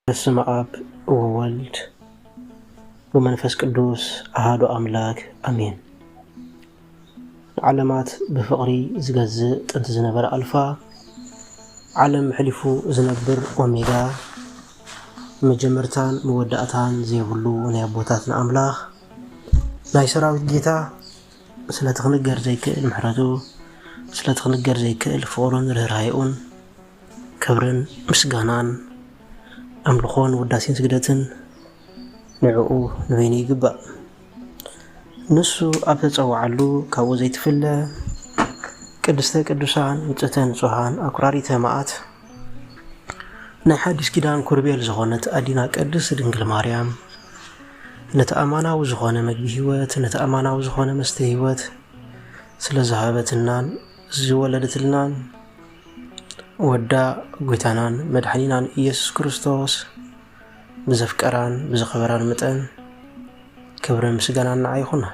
በስመ ኣብ ወወልድ ወመንፈስ ቅዱስ ኣሃዱ ኣምላክ ኣሜን። ንዓለማት ብፍቕሪ ዝገዝእ ጥንቲ ዝነበረ ኣልፋ፣ ዓለም ሕሊፉ ዝነብር ኦሜጋ፣ መጀመርታን መወዳእታን ዘይብሉ ናይ ኣቦታትና ኣምላኽ፣ ናይ ሰራዊት ጌታ፣ ስለቲ ክንገር ዘይክእል ምሕረቱ፣ ስለቲ ክንገር ዘይክእል ፍቕሩን ርህራሄኡን፣ ክብርን ምስጋናን ኣምልኾን ውዳሴን ስግደትን ንዕኡ ንበይኑ ይግባእ። ንሱ ኣብ ተጸውዓሉ ካብኡ ዘይትፍለ፣ ቅድስተ ቅዱሳን፣ ንጽህተ ንጹሃን፣ ኣኩራሪተ መዓት፣ ናይ ሓዲስ ኪዳን ኮርቤል ዝኾነት ኣዲና ቅድስት ድንግል ማርያም፣ ነቲ ኣማናዊ ዝኾነ መግቢ ህይወት፣ ነቲ ኣማናዊ ዝኾነ መስተ ህይወት ስለ ዝሃበትልናን ዝወለደትልናን፣ ወዳ ጎይታናን መድሓኒናን ኢየሱስ ክርስቶስ ብዘፍቀራን ብዘኸበራን መጠን፣ ክብርን ምስጋናን ንዓ ይኹና።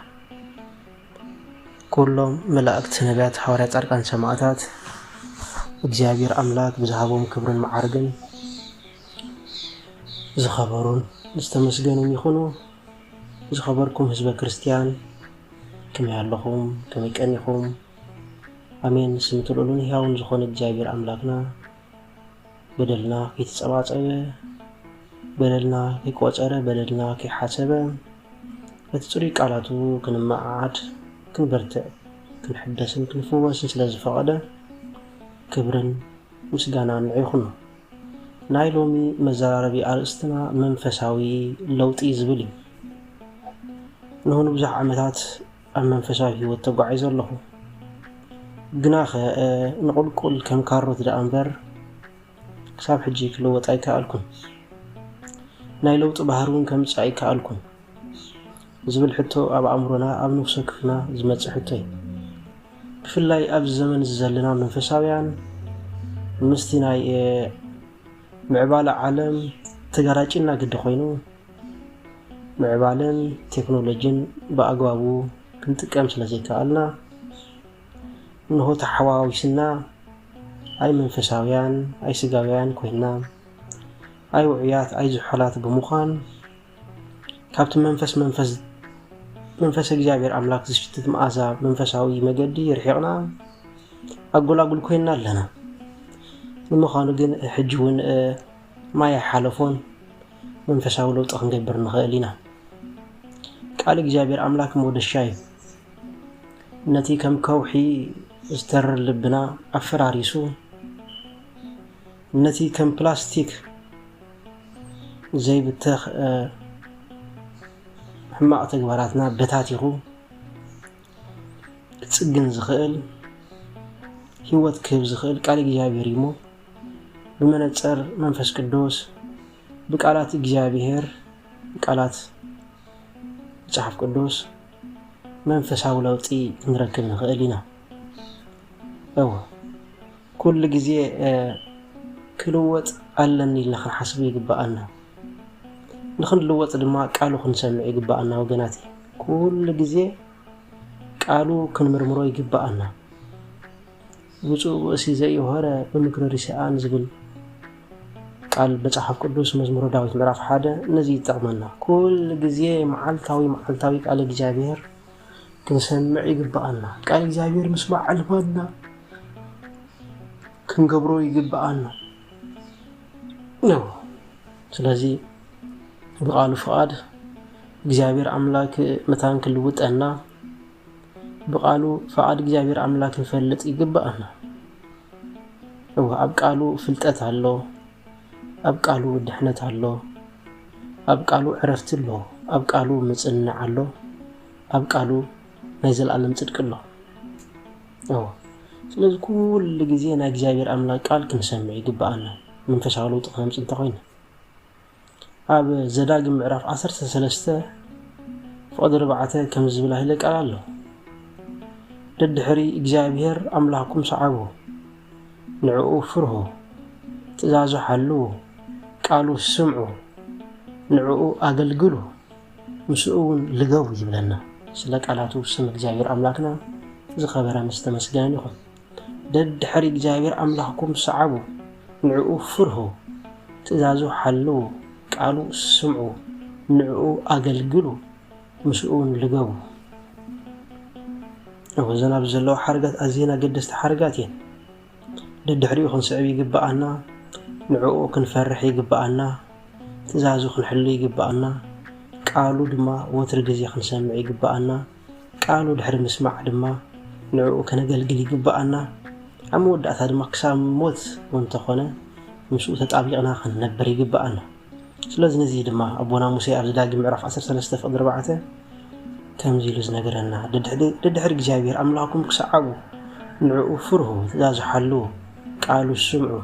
ኩሎም መላእክት፣ ነቢያት፣ ሃዋርያት፣ ጻድቃን፣ ሰማዕታት፣ እግዚኣብሔር ኣምላክ ብዝሃቦም ክብርን መዓርግን ዝኸበሩን ዝተመስገኑን ይኹኑ። ዝኸበርኩም ህዝበ ክርስትያን፣ ከመይ ኣለኹም? ከመይ ቀኒኹም? ኣሜን። ስም እቲ ልዑልን ህያውን ዝኾነ እግዚኣብሔር ኣምላክና፣ በደልና ከይተጸባጸበ፣ በደልና ከይቆጸረ፣ በደልና ከይሓሰበ፣ እቲ ጽሩይ ቃላቱ ክንመዓዓድ፣ ክንበርትዕ፣ ክንሕደስን ክንፍወስን ስለ ዝፈቐደ፣ ክብርን ምስጋናን ንዑ ይኹኖ። ናይ ሎሚ መዘራረቢ ኣርእስትና መንፈሳዊ ለውጢ ዝብል እዩ። ንሆ ንብዙሕ ዓመታት ኣብ መንፈሳዊ ህይወት ተጓዒዘ ኣለኹ። ግናኸ፣ እ፣ ንቑልቁል ከም ካሮት ደኣ እምበር፣ ክሳብ ሕጂ ክልወጥ ኣይከኣልኩን። ናይ ለውጢ ባህሪ እውን ከምጽእ ኣይከኣልኩን። ዝብል ሕቶ ኣብ ኣእምሮና፣ ኣብ ነፍሲ ወከፍና ዝመጽእ ሕቶ እዩ። ብፍላይ ኣብዚ ዘመን እዚ ዘለና መንፈሳውያን፣ ምስቲ ናይ፣ እ፣ ምዕባለ ዓለም ተጋራጭና ግዲ ኮይኑ፣ ምዕባለን ቴክኖሎጂን ብኣግባቡ ክንጥቀም ስለ ዘይከኣልና፣ እንሆ ተሓዋዊስና፣ ኣይ መንፈሳውያን፣ ኣይ ስጋውያን ኮይንና፣ ኣይ ውዑያት፣ ኣይ ዝሑላት ብምዃን፣ ካብቲ መንፈስ፣ መንፈስ፣ መንፈስ እግዚኣብሔር ኣምላክ ዝሽትት መኣዛ መንፈሳዊ መገዲ ርሒቕና፣ ኣጎላጉል ኮይንና ኣለና። ንምዃኑ ግን፣ ሕጂ እውን፣ እ፣ ማይ ኣይሓለፎን፣ መንፈሳዊ ለውጢ ክንገብር ንኽእል ኢና። ቃል እግዚኣብሔር ኣምላክ መወደሻ እዩ። ነቲ ከም ከውሒ ዝተርር ልብና ኣፈራሪሱ፣ ነቲ ከም ፕላስቲክ ዘይብተኽ፣ እ፣ ሕማቕ ተግባራትና በታቲኹ ክጽግን ዝኽእል፣ ህይወት ክህብ ዝኽእል ቃል እግዚኣብሔር እዩ እሞ፣ ብመነጽር መንፈስ ቅዱስ፣ ብቃላት እግዚኣብሔር፣ ብቃላት መጽሓፍ ቅዱስ መንፈሳዊ ለውጢ ክንረክብ ንኽእል ኢና። እወ፣ ኩሉ ግዜ፣ እ፣ ክልወጥ ኣለኒ ኢልና ክንሓስብ ይግብኣና። ንኽንልወጥ ድማ ቃሉ ክንሰምዕ ይግብኣና ወገናት። ኩሉ ግዜ ቃሉ ክንምርምሮ ይግብኣና። ብፁዕ ብእሲ ዘኢሆረ ብምክሪ ርሲኣን ዝብል ቃል መጽሓፍ ቅዱስ መዝሙረ ዳዊት ምዕራፍ ሓደ ነዚ ይጠቕመና። ኩሉ ግዜ መዓልታዊ፣ መዓልታዊ ቃል እግዚኣብሔር ክንሰምዕ ይግብኣና። ቃል እግዚኣብሔር ምስማዕ ኣልባና ክንገብሮ ይግብኣና ነው። ስለዚ ብቃሉ ፍቓድ እግዚኣብሔር ኣምላክ መታን ክልውጠና፣ ብቃሉ ፍቓድ እግዚኣብሔር ኣምላክ ክንፈልጥ ይግብኣና። እወ፣ ኣብ ቃሉ ፍልጠት ኣሎ፣ ኣብ ቃሉ ድሕነት ኣሎ፣ ኣብ ቃሉ ዕረፍቲ ኣሎ፣ ኣብ ቃሉ ምጽንናዕ ኣሎ፣ ኣብ ቃሉ ናይ ዘለኣለም ጽድቂ ኣሎ። እወ፣ ስለዚ ኩሉ ግዜ ናይ እግዚኣብሔር ኣምላክ ቃል ክንሰምዕ ይግብኣና፣ መንፈሳዊ ለውጢ ክነምጽእ እንተኾይና። ኣብ ዘዳግም ምዕራፍ ዓሰርተ ሰለስተ ፍቕዲ ኣርባዕተ ከምዚ ዝብል ሃይለ ቃል ኣሎ። ደድሕሪ እግዚኣብሔር ኣምላኽኩም ሰዓቡ፣ ንዕኡ ፍርሁ፣ ትእዛዙ ሓልዉ፣ ቃሉ ስምዑ፣ ንዕኡ ኣገልግሉ፣ ምስኡ እውን ልገቡ ይብለና። ስለ ቃላቱ ስም እግዚኣብሔር ኣምላኽና ዝኸበረ ምስ ተመስገነን ይኹን። ደድሕሪ እግዚኣብሔር ኣምላኽኩም ሰዓቡ፣ ንዕኡ ፍርሁ፣ ትእዛዙ ሓልዉ፣ ቃሉ ስምዑ፣ ንዕኡ ኣገልግሉ፣ ምስኡ እውን ልገቡ። እወ፣ እዘን ኣብዚ ዘለዋ ሓረጋት ኣዝየን ኣገደስቲ ሓረጋት እየን። ደድሕሪኡ ክንስዕብ ይግብኣና፣ ንዕኡ ክንፈርሕ ይግብኣና፣ ትእዛዙ ክንሕሉ ይግብኣና፣ ቃሉ ድማ ወትሪ ግዜ ክንሰምዕ ይግብኣና። ቃሉ ድሕሪ ምስማዕ ድማ ንዕኡ ከነገልግል ይግብኣና። ኣብ መወዳእታ ድማ ክሳብ ሞት እውን እንተኾነ ምስኡ ተጣቢቕና ክንነብር ይግብኣና። ስለዚ ነዚ ድማ ኣቦና ሙሴ ኣብ ዘዳግም ምዕራፍ ዓሰርተ ሰለስተ ፍቕዲ ኣርባዕተ ከምዚ ኢሉ ዝነገረና፣ "ደድሕሪ እግዚኣብሔር ኣምላኽኩም ክሰዓቡ፣ ንዕኡ ፍርሁ፣ ትእዛዙ ሓልዉ፣ ቃሉ ስምዑ፣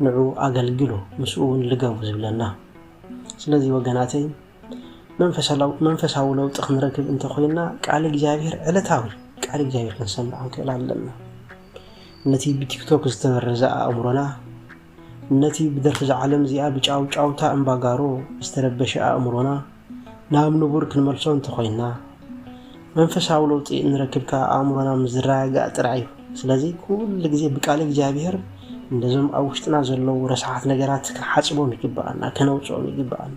ንዕኡ ኣገልግሉ፣ ምስኡ እውን ልገቡ" ዝብለና። ስለዚ ወገናተይ፣ መንፈሳዊ ለውጢ ክንረክብ እንተኾይንና፣ ቃል እግዚኣብሔር ዕለታዊ ቃል እግዚኣብሔር ክንሰምዕ ክንክእል ኣለና። ነቲ ብቲክቶክ ዝተበረዘ ኣእምሮና፣ ነቲ ብደርፊ እዛ ዓለም እዚኣ ብጫውጫውታ እምባጋሮ ዝተረበሸ ኣእምሮና ናብ ንቡር ክንመልሶ እንተኾይንና፣ መንፈሳዊ ለውጢ እንረክብ ከኣ ኣእምሮና ምስ ዝረጋጋእ ጥራይ እዩ። ስለዚ ኩሉ ግዜ ብቃል እግዚኣብሔር እንደዞም ኣብ ውሽጥና ዘለዉ ረሳሓት ነገራት ክንሓጽቦም ይግብኣና፣ ከነውጽኦም ይግብኣና።